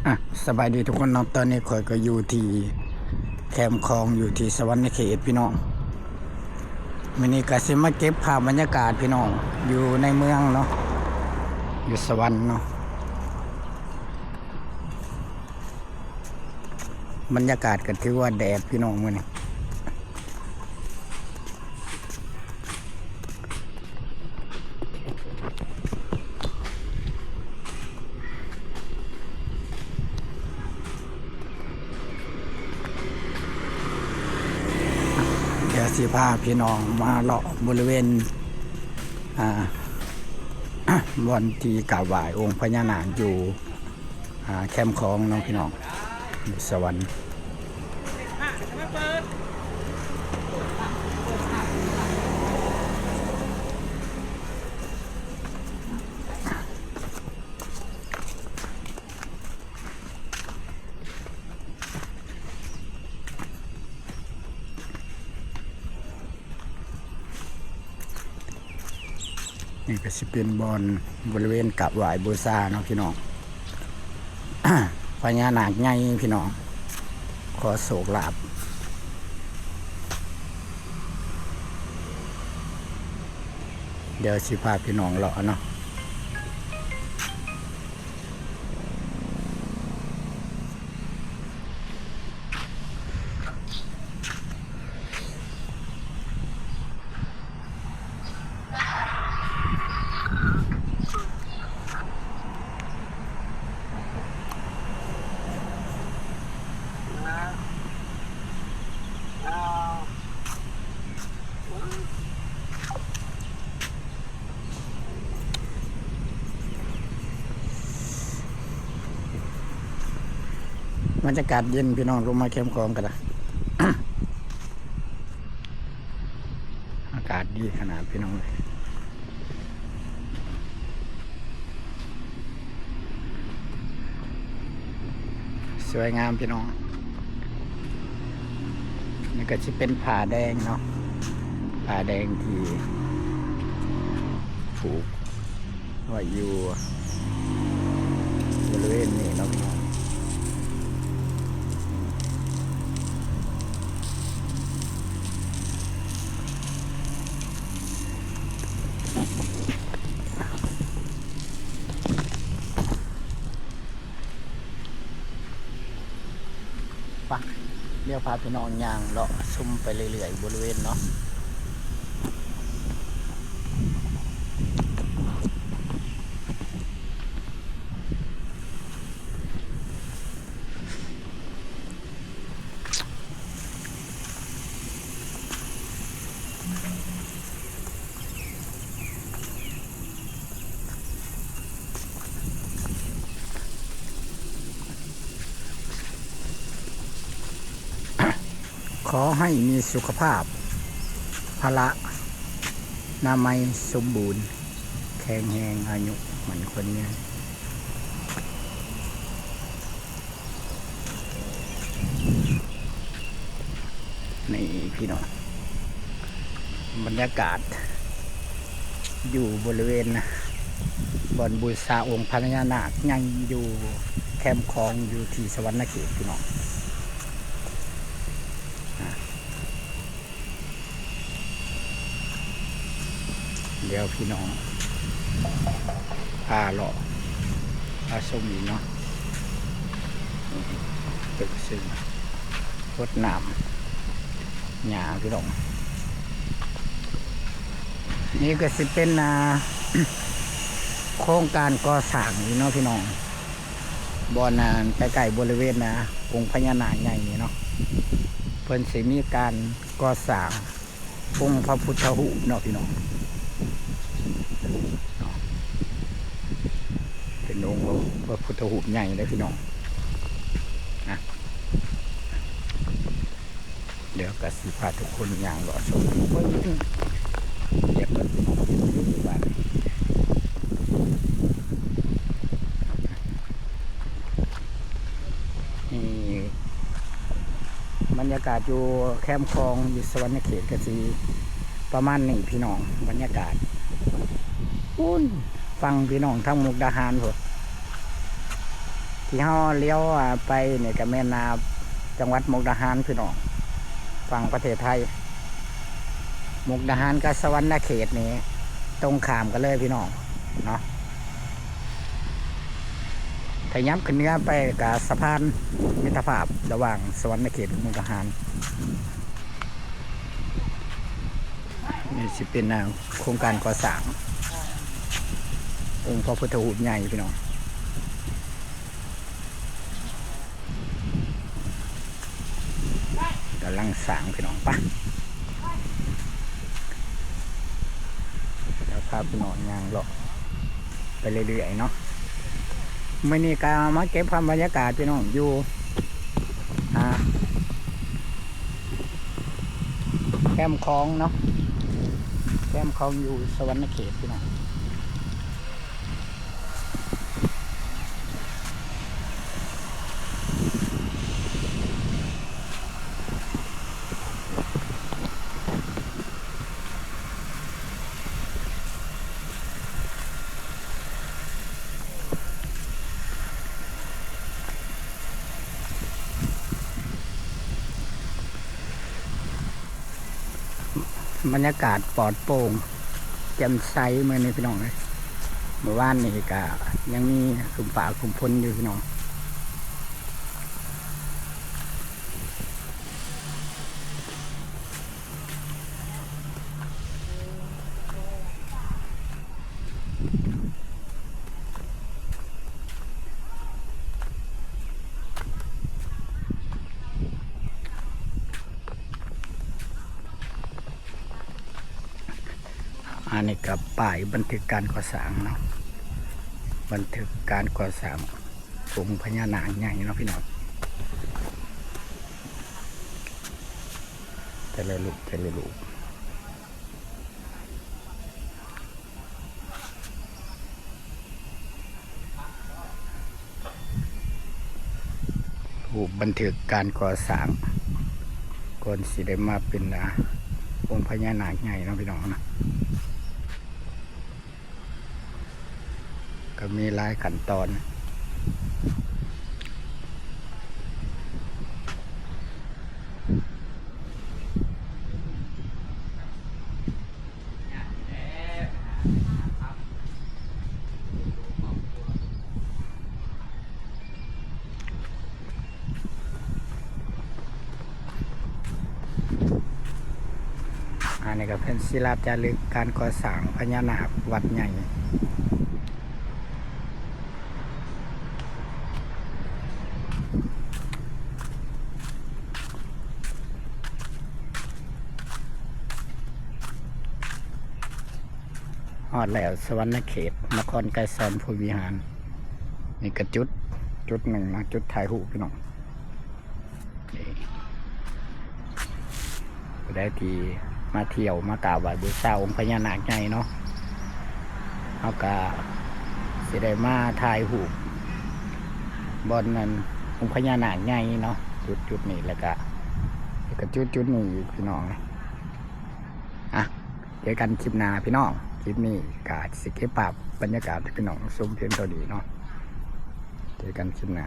ອ່ະ ສະບາຍດີທຸກຄົນເນາະ, ຕອນນີ້ຂ້ອຍກໍຢູ່ທີ່ແຄມຂອງ ຢູ່ທີ່ສະຫວັນນະເຂດພີ່ນ້ອງ. ມື້ນີ້ກໍຊິມາເກັບພາບບັນຍາກາດພີ່ນ້ອງ ຢູ່ໃນເມືອງເນາະ ຢູ່ສະຫວັນເນາະ. ບັນຍາກາດກໍຖືວ່າແດດພີ່ນ້ອງມື້ນີ້. ດຽວຊິພາພີ່ນ້ອງມາເລາະບໍລິເວນ ອ່າ ບ່ອນທີ່ກາບໄຫວ້ອົງພະຍານາກຢູ່ ອ່າ ແຄມຂອງເນາະພີ່ນ້ອງ ຢູ່ສະຫວັນ. ນີ້ກໍຊິເປັນບ່ອນບໍລິເວນກາບໄຫວ້ບູຊາເນາະພີ່ນ້ອງ ພະຍານາກໃຫຍ່ພີ່ນ້ອງ ຂໍໂຊກລາບ. ດຽວຊິພາພີ່ນ້ອງເລາະເນາະ. ບັນຍາກາດເຢັນພີ່ນ້ອງ ລົງມາແຄມຂອງກໍໄດ້ ອາກາດດີຂະໜາດພີ່ນ້ອງເອີຍ. ສວຍງາມພີ່ນ້ອງ. ນີ້ກໍຊິເປັນຜ້າແດງເນາະ ຜ້າແດງທີ່ຜູກໄວ້ຢູ່ບໍລິເວນນີ້ເນາະພີ່ນ້ອງ. ໄປ ດຽວພາພີ່ນ້ອງຍ່າງເລາະຊົມໄປເລື້ອຍໆ ບໍລິເວນເນາະ. ຂໍໃຫ້ມີສຸຂະພາບ ພະລະນາໄມສົມບູນ ແຂງແຮງ ອາຍຸໝັ້ນຂວັນຍືນ. ນີ້ພີ່ນ້ອງ ບັນຍາກາດຢູ່ບໍລິເວນບ່ອນບູຊາອົງພະຍານາກໃຫຍ່ ຢູ່ແຄມຂອງ ຢູ່ທີ່ສະຫວັນນະເຂດພີ່ນ້ອງ. ດຽວພີ່ນ້ອງພາເລາະ ພາຊົມອີກເນາະ. ຕຶກເຊິ່ງຫົດນ້ຳຫຍ້າພີ່ນ້ອງ. ນີ້ກໍຊິເປັນ ອ່າ ໂຄງການກໍ່ສ້າງຢູ່ເນາະພີ່ນ້ອງ ບ່ອນ ອ່າ ໃກ້ໆ ບໍລິເວນ ອ່າ ອົງພະຍານາກໃຫຍ່ນີ້ເນາະ. ເພິ່ນຊິມີການກໍ່ສ້າງ ອົງພະພຸດທະຮູບເນາະພີ່ນ້ອງເນາະ. ເປັນອົງພະພຸດທະຮູບໃຫຍ່ເດ້ພີ່ນ້ອງນະ. ດຽວກໍຊິພາທຸກຄົນຍ່າງເລາະຊົມເບິ່ງ ດຽວກໍຊິບາດນີ້. ນີ້ບັນຍາກາດຢູ່ແຄມຂອງ ຢູ່ສະຫວັນນະເຂດ ກໍຊິປະມານນີ້ພີ່ນ້ອງ. ບັນຍາກາດພຸ້ນ ຝັ່ງພີ່ນ້ອງທາງມຸກດາຫານພຸ້ນ. ທີ່ເຮົາລ້ຽວ ອາ ໄປນີ້ກໍແມ່ນ ອາ ຈັງຫວັດມຸກດາຫານພີ່ນ້ອງ ຝັ່ງປະເທດໄທ. ມຸກດາຫານກັບສະຫວັນນະເຂດນີ້ຕົງຂ້າມກັນເລີຍພີ່ນ້ອງເນາະ. ຖ້າຫຍັບຂຶ້ນເໜືອໄປກໍສະພານມິດຕະພາບລະຫວ່າງສະຫວັນນະເຂດກັບມຸກດາຫານ. ນີ້ຊິເປັນ ອາ ໂຄງການກໍ່ສ້າງອົງພະພຸດທະຮູບໃຫຍ່ພີ່ນ້ອງ. ກຳລັງສ້າງພີ່ນ້ອງ. ປະ ດຽວພາພີ່ນ້ອງຍ່າງເລາະໄປເລື້ອຍໆເນາະ. ມື້ນີ້ກໍມາເກັບພາບບັນຍາກາດພີ່ນ້ອງ ຢູ່ ອາ ແຄມຂອງເນາະ ແຄມຂອງຢູ່ສະຫວັນນະເຂດພີ່ນ້ອງ. ບັນຍາກາດປອດໂປ່ງແຈ່ມໃສມື້ນີ້ພີ່ນ້ອງເອີຍ. ມື້ວານນີ້ກະຍັງມີຄົມຟ້າຄົມຝົນຢູ່ພີ່ນ້ອງ. ອັນນີ້ກໍປ້າຍບັນທຶກການກໍ່ສ້າງເນາະ ບັນທຶກການກໍ່ສ້າງອົງພະຍານາກໃຫຍ່ເນາະພີ່ນ້ອງ. ແຕ່ລະຮູບ ແຕ່ລະຮູບ ຮູບບັນທຶກການກໍ່ສ້າງ ກ່ອນຊິໄດ້ມາເປັນ ອາ ອົງພະຍານາກໃຫຍ່ເນາະພີ່ນ້ອງເນາະ. ກໍມີຫຼາຍຂັ້ນຕອນ. ອັນນີ້ກໍເປັນສິລາຈາລຶກການກໍ່ສ້າງພະຍານາກວັດໃຫຍ່. ຮອດແລ້ວ ສະຫວັນນະເຂດ ນະຄອນໄກສອນພົມວິຫານ. ນີ້ກະຈຸດ ຈຸດໜຶ່ງເນາະ ຈຸດຖ່າຍຮູບພີ່ນ້ອງ. ນີ້ ຜູ້ໃດທີ່ມາທ່ຽວມາກາບໄຫວ້ບູຊາອົງພະຍານາກໃຫຍ່ເນາະ ເຮົາກະຊິໄດ້ມາຖ່າຍຮູບບ່ອນນັ້ນ ອົງພະຍານາກໃຫຍ່ເນາະ ຈຸດ ຈຸດນີ້ ແລ້ວກະ ແລ້ວກະຈຸດ ຈຸດນີ້ອີກພີ່ນ້ອງ. ອ່ະ ເຈີກັນຄລິບໜ້າພີ່ນ້ອງ. ຄລິບນີ້ກະຊິເກັບພາບບັນຍາກາດໃຫ້ພີ່ນ້ອງຊົມພຽງເທົ່ານີ້ເນາະ. ເຈີກັນຄລິບໜ້າ.